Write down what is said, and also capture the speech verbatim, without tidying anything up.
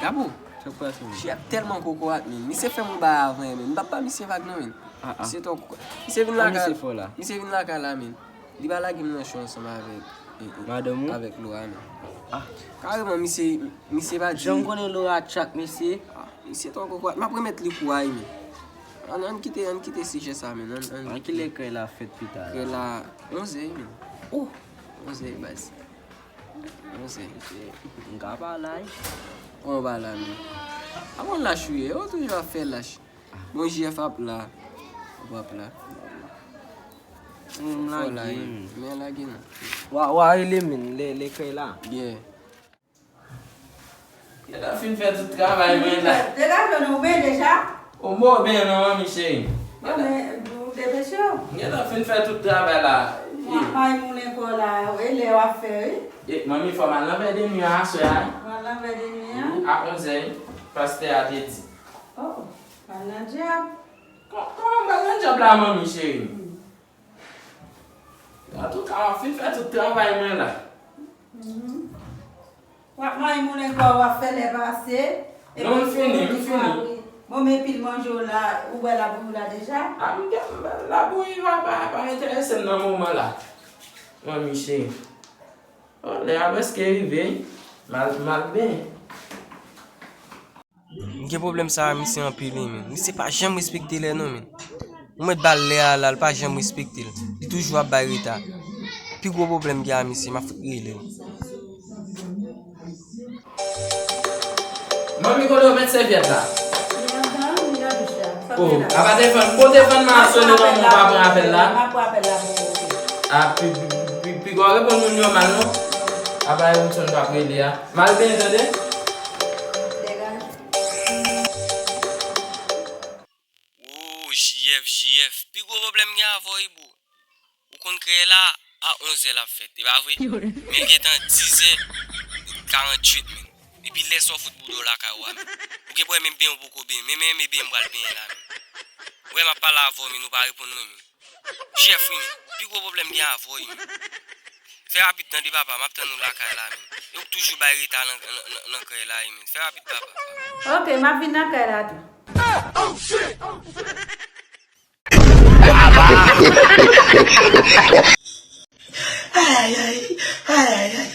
Gabo, Chèf tèlman kokorat, men. Misye fè m yon bagay avè, men. M p ap ba misye vag, non, men. Misye twò kokorat. Misye vin lakay la. Misye vin lakay la, men. Li pa lage m nan cho ansanm avèk, eh, eh, madanm ou? Avèk Laura, men. Kareman, misye, misye pa di. Jan m konnen Laura tchak, mesye. Misye twò kokorat. M ap remèt li kou a, men. Ann, ann kite, ann kite sijè sa, men. Ann, ann. An kilè krèy la fèt pita la? Krèy la, onzè, men. Oh! Onzè, baz. Onzè. M ka pa la, wi. Kòman w pa la, men? A bon lach ou ye? Ou toujou ap fè lach. Bon, J F ap la. Ou p ap la. M lage, men lage non. Wa, wa rele men, lè, lè krèy la. Yeah. Gentan fin fè tout travay mwen la. Degaje w non, ou benyen deja? O, m pa benyen non, manmi cheri. Bon, men, ou depeche w. M gentan fin fè tout travay la. W ap may moulen kò w la, e lè w ap fè, wi. E, manmi, fò m al nan vè de nwi a aswè a, wi. W al nan vè de nwi a? Wi, a onzè, wi. Pastè a te di. Oh, al nan dyab. Kò-, kòman m pral nan dyab la, manmi cheri? Antouka, w ap fin fè tout travay mwen la. W ap manyen moulen kò w, w ap fè lè pase. Non, m fini, m fini. Bon, men pil manje w la, ou bwè labouyi w la deja? A, m gen, labouyi pa, pa, pa enterese m nan moman la. Manmi cheri. Oh, lè a prèske rive, wi. M al, m al benyen. M gen pwoblèm sa a, misye anpil, wi, men. Misye pa janm respekte lè, non, men. Ou mèt ba l lè a la, l pa janm respekte l. Li toujou ap bay reta. Pi gwo pwoblèm m gen a misye, m ap fout rele l. Manmi, kote w met sèvyèt la? Oh, apa te fann, kote fann masone manman w pa pran apèl la? A, pi, pi, pi, pi gwo reponn moun yo mal, non? Apa e Wilson k ap rele a. M al benyen, tande? Degaje. Oh, J F, J F. Pi gwo pwoblèm m gen avè w, wi, bro. Ou konn krèy la, a onzè l ap fèt, e pa vre? Men l gentan dizè karanntuit, men. Epi lè sa w fout bouda w lakay ou a, men. Ou gen pou wè menm benyen ou poko benyen, men, men, men benyen m pral benyen la, men. Ou wè m ap pale avè w, men ou pa reponn mwen, men. J F, wi, men. Pi gwo pwoblèm m gen avè w, wi, men. Fè rapid tande, papa, m ap tann ou lakay la, men. E ou k toujou bay reta nan, nan, nan, nan krèy la, wi, men. Fè rapid, papa. Ok, m ap vin nan kay la tou. Ay, ay, ay, ay, ay.